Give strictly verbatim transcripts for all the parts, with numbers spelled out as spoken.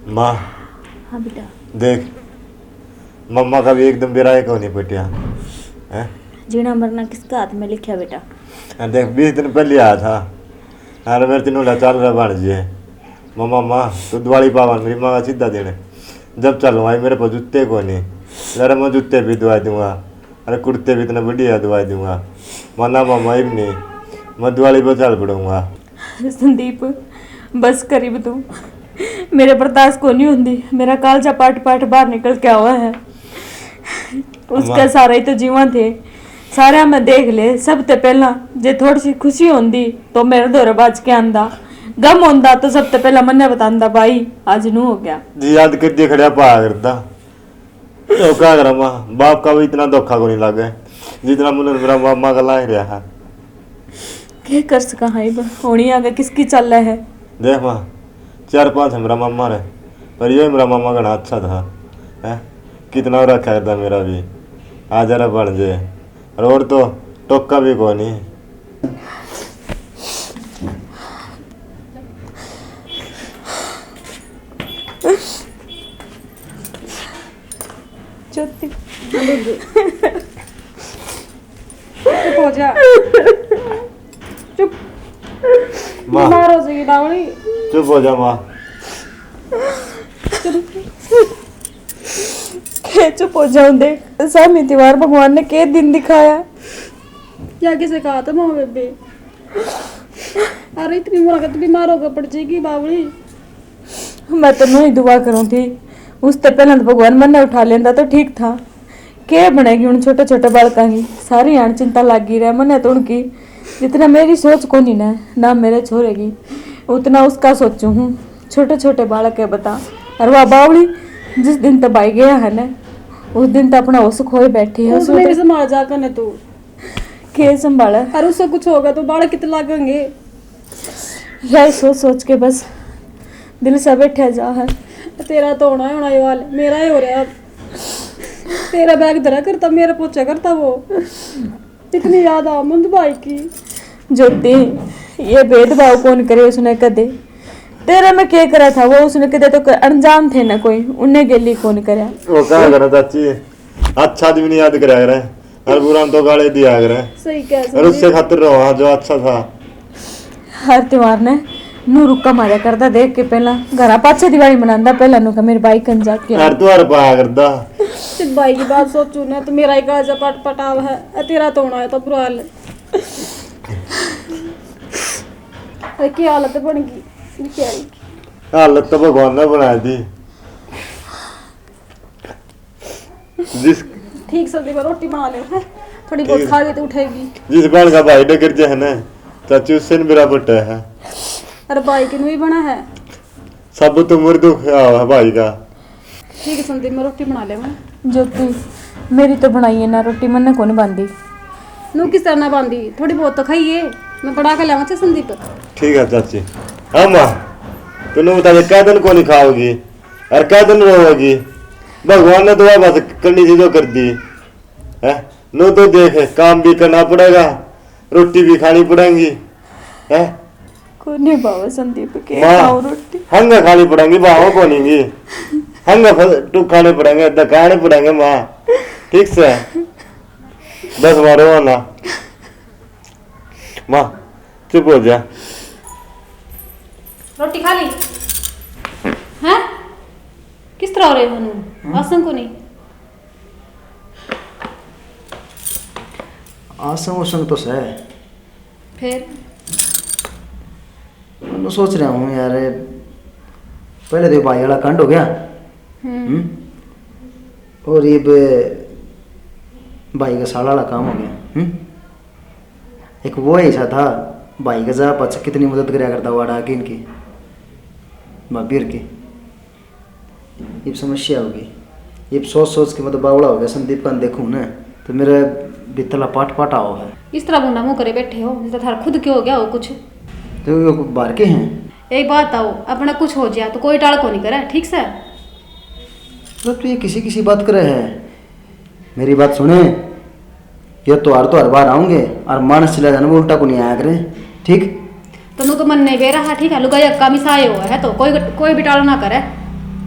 माँ, हाँ बेटा। देख, मम्मा का भी एकदम बेरा को नहीं पटिया है। जीना मरना किसका हाथ में लिखा बेटा? हाँ, देख, बीस दिन पहले आया था। अरे मेरे तीनों ला चाल रहा बन जी। मम्मा, माँ, तू दिवाली पावन मेरी माँ का सीधा देने। जब चलो आई मेरे पर जूते को नहीं। जरा मैं जूते भी दवा दूंगा। अरे कुर्ते भी इतने बढ़िया दवा दूंगा। माना मामा इब नहीं, मैं दिवाली पर चल पड़ूंगा। संदीप, बस करीब तू। मेरे बर्दाश्त को नहीं होंदी, मेरा कालजा पाट पाट बाहर निकल के आवा है। उसके अम्मा। सारे ही तो जीवा थे, सारे मैं देख ले। सब ते पहला जे थोड़ी सी खुशी होंदी तो मेरे धोरे बाज के आंदा, गम होंदा तो सब ते पहला मन्ने बतांदा, भाई आज नू हो गया। जी याद कर दिए खड़ा पा करता। तो क्या करा माँ, बाप का भी इतना धोखा को नहीं लागे जितना मुन्ने मेरा मामा का लाग रहा है। क्या कर सका हाँ इब, होनी आगे किसकी चाल है? देख माँ, चार पांच हमरा मामा रहे, पर यो मेरा मामा घना अच्छा था। है, कितना रखा था मेरा भी। आ जरा बन जे। और, और तो टोका भी कोनी। ज्योति। चुप हो जा। चुप। माँ। बीमार हो जाएगी बावली। चुप हो जा माँ। चुप। के चुप हो जाऊं? देख, सामी त्योहार भगवान ने के दिन दिखाया। या किसे कहा था माँ बेबे? अरे इतनी मुलाकात बीमार होकर पड़ जाएगी बावली। मैं तो नू ही दुआ करूँ थी, उससे पहले तो भगवान मन्ने उठा लेंदा तो ठीक था। के बनेगी उन छोटे छोटे बालकां की? सारी हाण चिंता लागी रह मन्ने तो उनकी। जितना मेरी सोच कोनी ना, ना मेरे छोरे की, उतना उसका सोचू हूँ। छोटे छोटे बालक है बता, और वह बावली जिस दिन तो भाई गया है ना, उस दिन तो अपना होश खोए बैठी है। उसने भी संभाल जा कने तू। के संभाले? और उससे कुछ होगा तो बालक कित लागेंगे? यही सोच सोच के बस दिल सा बैठा जा है। तेरा तो होना ही होना ये वाल, मेरा ही हो रहा। तेरा बैग धरा करता, मेरा पोछा करता वो। इतनी याद आ मंद भाई की। ज्योति, ये भेदभाव कौन करे उसने कदे? तेरे में के करा था वो उसने कदे? तो क-, अनजान थे ना कोई, उन्हें गेली कौन करे? वो क्या करा चाची, अच्छा आदमी नहीं याद करा करे। हर बुरा तो गाले दिया करे। सही कह और उससे खातिर रहो, हाँ, जो अच्छा था। हर त्योहार ने नू रुक्का मारा करता देख के, पहला घरा पाछे दिवाली मनांदा, पहला नू का मेरे भाई कन जाके यार तू हर पाया करता। सिर्फ भाई की बात सोचू ना तो मेरा ही काजा पट पटाव है। अ, तेरा तो होना है तो बुरा हाल है। अरे की हालत बन गई, क्या ही। हालत तो भगवान ने बना दी। जिस ठीक से रोटी बना ले, हैं? थोड़ी बहुत खा के तो उठेगी। जिस बाल का भाई डगर जे है ना, चाची उससे न मेरा बटा है। अरे भाई के नहीं बना है। सब तो मुर्दो खाया है भाई का। ठीक है संदीप, मैं रोटी बना ले। ज्योति, मेरी तो बनाई है ना रोटी, मन्ने कौन बांधी। नू किस तरह ना बांधी, थोड़ी बहुत तो खाइए, मैं बना के लाऊं। अच्छा संदीप। ठीक है चाची। हाँ माँ, तूने बता दे कै दिन को नहीं खाओगी? अर कै दिन रोवैगी? भगवान ने दुआ बस करनी थी जो कर दी। हैं? नो तो देख, काम भी करना पड़ेगा, रोटी भी खानी पड़ेगी। हैं? कोनी भाव संदीप के माँ, खाओ रोटी। हंगा खानी पड़ेगी, भाव कोनी गी। हंगा फल-, टू खाने पड़ेंगे, दकाने पड़ेंगे माँ। ठीक से? बस मारो ना। माँ, चुप हो जा। रोटी खा ली? हैं? किस तरह हो रहे हो नू? हम्म? आसंग को नहीं? आसंग उसंग तो सै। फिर? मैं सोच रहा हूँ यार, पहले तो भाई वाला कांड हो गया। हम्म। हम्म? और ये बे-, भाई का साला वाला काम हो गया। हम्म? एक वो ऐसा था, भाई का जा पाछा कितनी मदद करया करता वाड़ा आके इनकी, भाभी और की। इब समस्या होगी। इब सोच सोच के मैं तो बावला हो गया, संदीप का देखूं ना, तो मेरे भीतरला पाट पाट आओ है। इस तरह गुंडा मुंह करे बैठे हो, जैसे थारा खुद के हो गया हो कुछ। तो वो बाहर के हैं। एक बात आओ, अपना कुछ हो जाए तो कोई टाल को नहीं करे, ठीक से? तो तू ये किसी किसी बात करे है? मेरी बात सुने, ये त्योहार तो हर बार आऊंगे और मानस चला जाने में उल्टा को नहीं आया करे, ठीक? तन्नू तो मन नहीं बेरा है, ठीक है? लुगाई अक्का मिसाए हो है तो कोई, कोई भी टाल ना करे।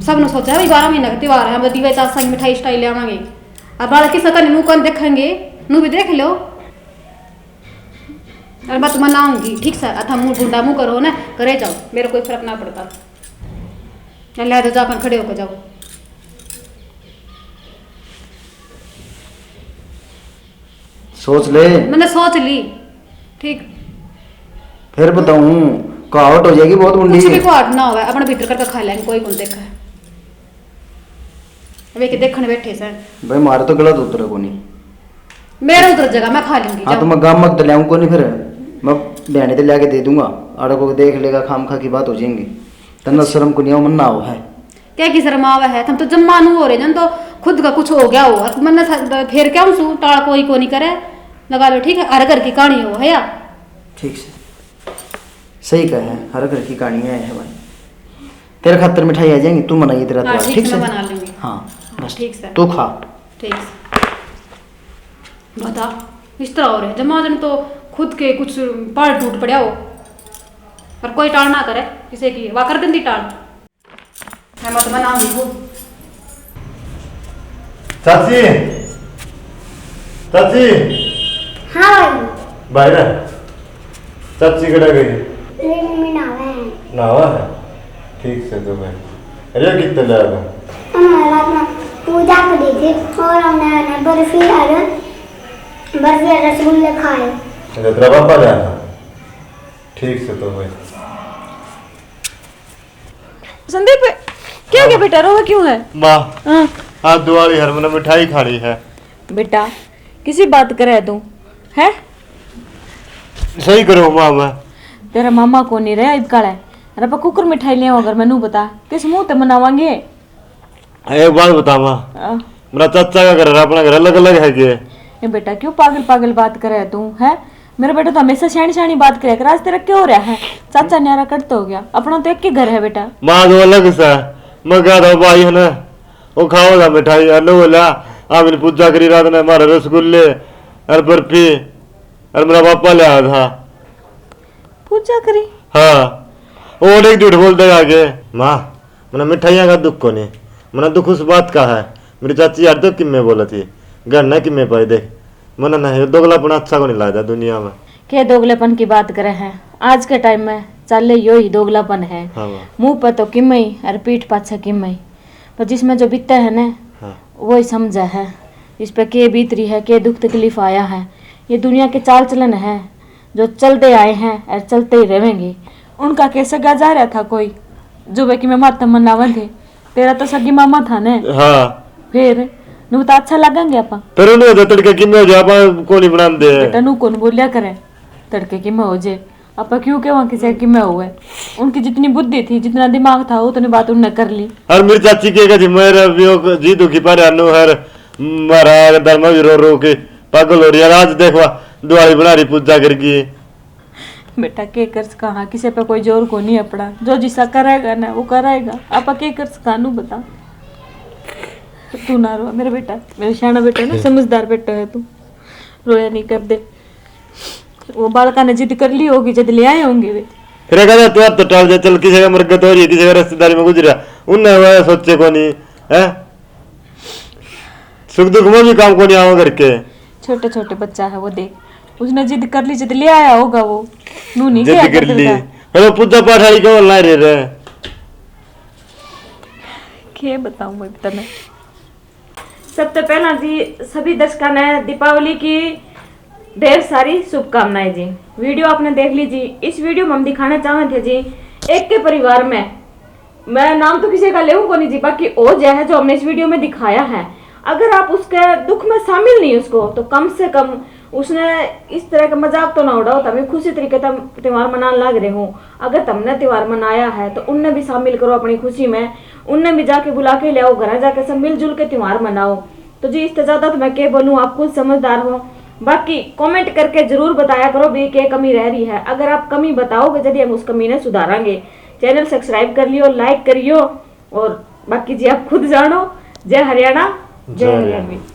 सब ने सोचा भाई बारह महीना का त्योहार है, हम दीवे चासा की मिठाई शिठाई ले आवांगे। अब बालक किसा का मुंह कौन देखेंगे, नू भी देख लो। और मैं तो मनाऊंगी, ठीक से, अथा मुंह भूंडा मुंह करो ना, करे जाओ, मेरे कोई फर्क ना पड़ता। ले दो, जा अपन खड़े होकर जाओ। सोच ले। मैंने सोच ली। ठीक। फिर बताऊं, कहावत हो जाएगी बहुत मुंडी। कुछ भी कहावत ना होवे, अपने भीतर करके खा लेंगे, कोई कौन देखे। वे के देखण बैठे से। भाई, मारे तो गलत उतरे कोनी। मेरा उतर जगह मैं खा लूंगी, हाँ, जाओ। तो मैं गाम में तो ले आऊं कोनी फिर। मैं बहने तो ले आके दे दूंगा। आड़े को देख लेगा, खाम खा की बात हो जाएंगी। तन्ने शर्म को नहीं आओ, मन ना आओ है। क्या की शर्म आवे है? तुम तो जम्मा नू हो रहे, जन तो खुद का कुछ हो गया हो। अब मन्ने सा-, फेर क्या हूँ सू, टाल कोई को नहीं करे। लगा लो, ठीक है, हर घर की कहानी हो, है या? ठीक से। सही कहा है, हर घर की कहानी है, है भाई। तेरे खातर मिठाई आ जाएंगी, तू मनाइए तेरा हाँ, त्योहार, ठीक ठीक से, से? मैं बना लूंगी। हाँ, हाँ, बस ठीक से। तू खा। ठीक से। बता, इस तरह हो रहे जमा जन तो खुद के कुछ पाल टूट पड़ा हो, पर कोई टाल ना करे किसी की, वा कर देंदी टाल। मैं मत बनाऊंगी वो। चाची, चाची। हाँ भाई। बाहर है। चाची कड़ा गई? ले मम्मी नहावे हैं। नहावा है? ठीक से तो भाई। अरे कितने ले आया था? हमने रात में पूजा करी थी और हमने, हमने बर्फी और बर्फी और रसगुल्ले खाए। अच्छा, तेरा पापा ले आया था? ठीक से तो भाई। संदीप, क्या हो गया बेटा, रोवे क्यों है? माँ, हाँ। आज दिवाली है, मैंने मिठाई खानी है। बेटा, किसी बात करे है तू, हैं? सही करो माँ, मैं। तेरा मामा को नहीं रहा इब काले। अरे, पर कुकर मिठाई ले आओ, अगर मैनू बता, किस मुंह ते मनावांगे? एक बात बतावा, हाँ। मेरा चाचा का घर और अपना घर अलग-अलग है के? ए बेटा, क्यों पागल-पागल बात करे है तू, हैं? मेरा बेटा तो हमेशा स्याणी-स्याणी बात करे कर, आज तेरा क्या हो रहा है? चाचा न्यारा कट तो हो गया, अपना तो एक ही घर है बेटा। माँ तो अलग सा, मैं कहा था भाई है ना, वो खाओ था मिठाई, अनु बोला, आपने पूजा करी रात ने, हमारे रसगुल्ले और बर्फी और मेरा पापा ले आया था। पूजा करी? हाँ, और एक झूठ बोल देगा आगे। माँ, मने मिठाइयाँ का दुख कोनी, मने दुख उस बात का है। मेरी चाची यार तो किम्मे बोले थी, घर ने किम्मे पाए देख। मने ना ये दोगलापन अच्छा को नहीं लगता दुनिया में। के दोगलेपन की बात करे है? आज के टाइम में चाले यो ही दोगलापन है। हाँ, वाह। मुंह पे तो किम्मे ही और पीठ पाछे किम्मे ही, पर जिसमें जो बीते है ना, हाँ। वो ही समझे है। इस पे के बीत रही है, के दुख तकलीफ आया है, ये दुनिया के चाल चलन है। जो चलते आए हैं और चलते ही रहेंगे। उनका कैसे गा जा रहा था कोई, जो वे कि मैं मातम मनावे थे। तेरा तो सगी मामा था ने। हाँ। फिर नु तो अच्छा लगेंगे आपा। फिर उन्हें तो तड़के किम्मे हो जा, आपा कोनी बनाते। बेटा नु कौन बोलिया करे, तड़के किम्मे हो जे। आपा क्यों के वहाँ किसी किम्मे हुए? उनकी जितनी बुद्धि थी, जितना दिमाग था, उतनी बात उनने कर ली। और मेरी चाची के कहा थी, मेरा भी वो जी दुखी पर अनु हर मारा धर्म भी रो रो के पागल हो रही है। आज देखवा, दिवाली बना रही, पूजा कर गई। बेटा, के कर सका? हाँ, किसी पे कोई जोर को नहीं अपना। जो जिसा करेगा ना, वो करेगा। आपा के कर सका, नू बता। तू ना रो, मेरा बेटा, मेरा सियाना बेटा ना, समझदार बेटा है तू। रोया नहीं कर दे। वो बालका ने जिद कर ली होगी, जद ले आए होंगे वे। फिर कहता, "तू तो टाल दे, चल, किसी का मरगत हो रही है, किसी का रिश्तेदारी में गुजरा, उनने वह सोचे को नहीं है।" सुख दुख में भी काम को नहीं आवा करके। छोटे छोटे बच्चा है वो, देख, उसने जिद कर ली, जिद ले आया होगा वो। नू नहीं जिद कर ली। हेलो, पूजा पाठ वाली क्यों ला रहे रे? के बताऊं मैं तने? सबसे पहला जी, सभी दर्शकों ने दीपावली की ढेर सारी शुभकामनाएं जी। वीडियो आपने देख ली जी। इस वीडियो में हम दिखाना चाहते थे जी, एक के परिवार में, मैं नाम तो किसी का लेऊं कोनी जी, बाकी हो जय है जो हमने इस वीडियो में दिखाया है, अगर आप उसके दुख में शामिल नहीं उसको, तो कम से कम उसने इस तरह का मजाक तो ना उड़ाओ। तभी खुशी तरीके से त्योहार मनाने लग रहे हो। अगर तुमने त्योहार मनाया है तो उनने भी शामिल करो अपनी खुशी में, उनने भी जाके बुला के ले आओ, घर जाके सब मिलजुल के त्योहार मनाओ। तो जी, इससे ज्यादा तो मैं के बोलूँ, आप खुद समझदार हो। बाकी कमेंट करके जरूर बताया करो भी के कमी रह रही है। अगर आप कमी बताओगे, जल्दी हम उस कमी ने सुधारांगे। चैनल सब्सक्राइब कर लियो, लाइक करियो, और बाकी जी आप खुद जानो। जय हरियाणा, जय जय हरियाणा। हरियाणा।